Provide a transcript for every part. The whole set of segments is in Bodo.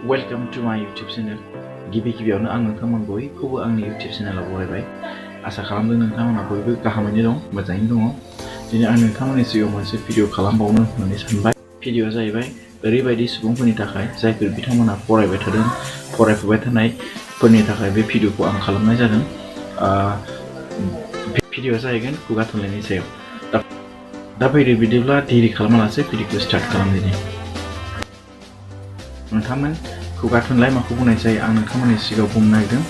Welcome to my YouTube channel. गिबियावनो आं नोंथांमोन बयखौबो आंनि YouTube चेनेलाव बरायबाय। आसा खालामदों नोंथांमोना बयबो गाहामैनो दं, मोजाङैनो दङ। दिनै आं नोंथांमोननि सिगाङाव मोनसे भिडिअ खालामबावनो होननानै सानबाय। भिडिअआ जाहैबाय ओरैबायदि सुबुंफोरनि थाखाय जायफोर बिथांमोना फरायबाय थादों, फरायफुबाय थानायफोरनि थाखाय बे भिडिअखौ आं खालामनाय जादों। भिडिअआ जाहैगोन खुगा थुनलाइनि सायाव। दा फैदो बिदिब्ला देरि खालामालासे भिडिअखौ स्टार्ट खालामदिनि। नोंथांमोन खुगा थुनलाइ माखौ बुंनाय जायो आं नोंथांमोननि सिगाङाव बुंनो नागिरदों।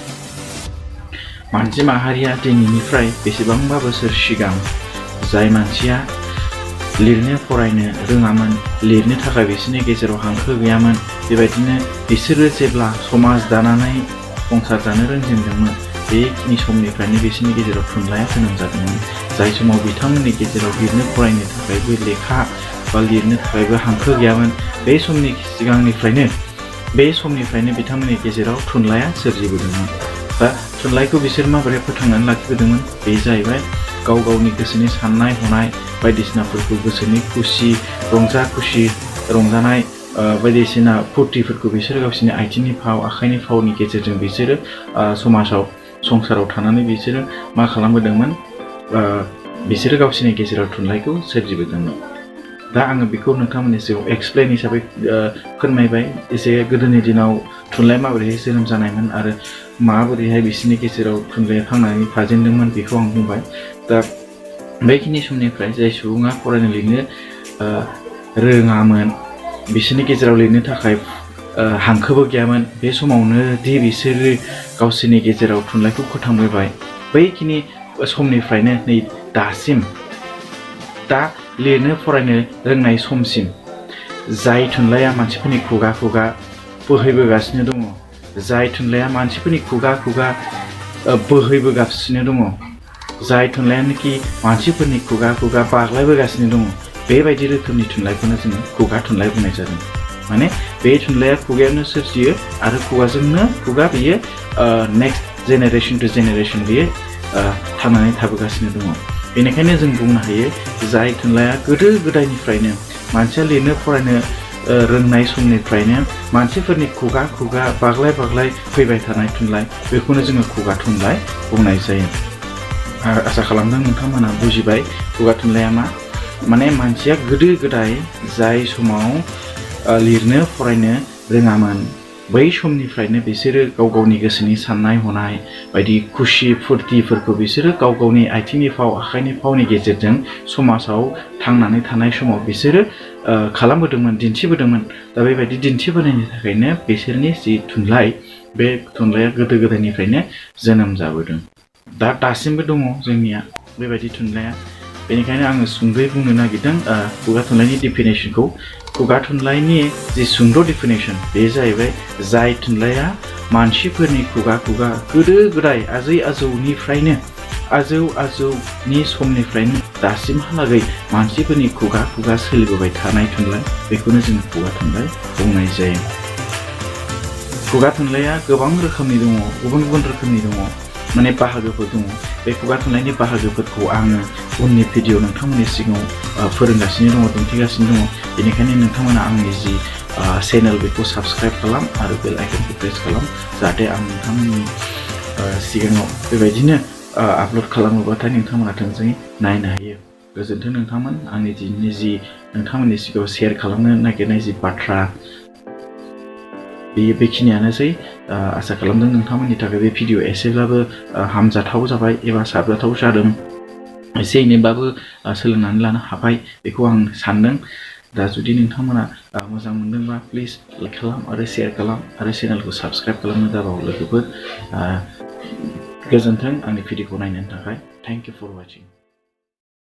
मानसि माहारिया दिनैनिफ्राय बेसेबांबा बोसोर सिगां जाय मानसिया लिरनो फरायनो रोङामोन, लिरनो थाखाय बिसोरनि गेजेराव हांखो गैयामोन, बेबायदिनो बिसोरो जेब्ला समाज दानानै संसार जानो रोंजेनदोंमोन, बेखिनि समनिफ्रायनो बिसोरनि गेजेराव थुनलाइया जोनोम जादोंमोन। जाय समाव बिथांमोननि गेजेराव लिरनो फरायनो थाखायबो लेखा बा लिरनो थाखायबो हांखो गैयामोन, बे समनिफ्रायनो बिथांमोननि गेजेराव थुनलाइया सोरजिबोदोंमोन। बा थुनलाइखौ बिसोर माबोरै फोथांनानै लाखिबोदोंमोन, बे जाहैबाय गाव गावनि गोसोनि साननाय हनाय बायदिसिनाफोरखौ गोसोनि खुसि रंजानाय बायदिसिना फुर्तिफोरखौ बिसोरो गावसोरनि आथिंनि फाव आखाइनि फावनि गेजेरजों बिसोरो संसाराव थानानै बिसोरो मा खालामबोदोंमोन, बिसोरो गावसोरनि गेजेराव थुनलाइखौ सोरजिबोदोंमोन। दा आङो बेखौ नोंथांमोननि सिगाङाव एक्सप्लेइन हिसाबै फोरमायबाय। एसे गोदोनि दिनाव थुनलाइया माबोरैहाय जोनोम जानायमोन आरो माबोरैहाय बिसोरनि गेजेराव थुनलाइया थांनानै थाजेनदोंमोन बेखौ आं बुंबाय। दा बेखिनि समनिफ्राय जाय सुबुङा फरायनो लिरनो रोङामोन, बिसोरनि गेजेराव लिरनो थाखाय हांखोबो गैयामोन, बे समावनो दि बिसोरो गावसोरनि गेजेराव थुनलाइखौ फोथांबोबाय, बैखिनि समनिफ्रायनो नै दासिम दा लिरनो फरायनो रोंनाय समसिम जाय थुनलाइया मानसिफोरनि खुगा खुगा बोहैबोगासिनो दङ, जाय थुनलाइया मानसिफोरनि खुगा खुगा बोहैबोगासिनो दङ, जाय थुनलाइयानोखि मानसिफोरनि खुगा खुगा बाग्लायबोगासिनो दङ, बेबायदि रोखोमनि थुनलाइखौनो जोङो खुगा थुनलाइ बुंनाय जादों। माने बे थुनलाइया खुगायावनो सोरजियो आरो खुगाजोंनो खुगा बेयो नेक्स्ट जेनेरेसन टु जेनेरेसन बेयो थांनानै थाबोगासिनो दङ। बेनिखायनो जों बुंनो हायो जाय थुनलाइया गोदो गोदायनिफ्रायनो मानसिया लिरनो फरायनो रोंनाय समनिफ्रायनो मानसिफोरनि खुगा खुगा बाग्लाय फैबाय थानाय थुनलाइ, बेखौनो जोङो खुगा थुनलाइ बुंनाय जायो। आरो आसा खालामदों नोंथांमोना बुजिबाय खुगा थुनलाइया मा। माने मानसिया गोदो गोदाय जाय समाव लिरनो फरायनो रोङामोन, बै समनिफ्रायनो बिसोरो गाव गावनि गोसोनि साननाय हनाय बायदि खुसि फुर्तिफोरखौ बिसोरो गाव गावनि आथिंनि फाव आखाइनि फावनि गेजेरजों समाजाव थांनानै थानाय समाव बिसोरो खालामबोदोंमोन, दिन्थिबोदोंमोन। दा बेबायदि दिन्थिबोनायनि थाखायनो बिसोरनि जि थुनलाइ, बे थुनलाइया गोदो गोदायनिफ्रायनो जोनोम जाबोदों। दा दासिमबो दङ जोंनिया बेबायदि थुनलाइया। बेनिखायनो आङो सुंद'यै बुंनो नागिरदों खुगा थुनलाइनि डेफिनेसनखौ। खुगा थुनलाइनि जि सुंद' डेफिनेसन, बे जाहैबाय जाय थुनलाइया मानसिफोरनि खुगा खुगा गोदो गोदाय आजै आजौनि समनिफ्रायनो दासिमहालागै मानसिफोरनि खुगा खुगा सोलिबोबाय थानाय थुनलाइ, बेखौनो जोङो खुगा थुनलाइ बुंनाय जायो। खुगा थुनलाइया गोबां रोखोमनि दङ, गुबुन गुबुन रोखोमनि दङ, माने बाहागोफोर दङ। बे खुगा थुनलाइनि बाहागोफोरखौ आङो उननि भिडिअ नोंथांमोननि सिगाङाव फोरोंगासिनो दङ, दिन्थिगासिनो दङ। बेनिखायनो नोंथांमोना आंनि जि चेनेल बेखौ साबस्क्राइब खालाम आरो बेल आइकनखौ प्रेस खालाम, जाहाथे आं नोंथांमोननि सिगाङाव बेबायदिनो आपल'ड खालामोबाथाय नोंथांमोना थोंजोङै नायनो हायो। गोजोन्थों नोंथांमोन। आंनि दिनैनि जि नोंथांमोननि सिगाङाव शेयार खालामनो नागिरनाय जि बाथ्रा, बेखिनियानोसै। आसा खालामदों नोंथांमोननि थाखाय बे भिडिअ एसेब्लाबो हामजाथाव जाबाय एबा साबजाथाव जादों, एसे एनैबाबो सोलोंनानै लानो हाबाय बेखौ आं सानदों। दा जुदि नोंथांमोना मोजां मोनदोंबा प्लिज लाइक खालाम आरो शेयार खालाम आरो चेनेलखौ साबस्क्राइब खालामनो दाबाव लोगोफोर। गोजोन्थों आंनि भिडिअखौ नायनायनि थाखाय। Thank you for वाचिं।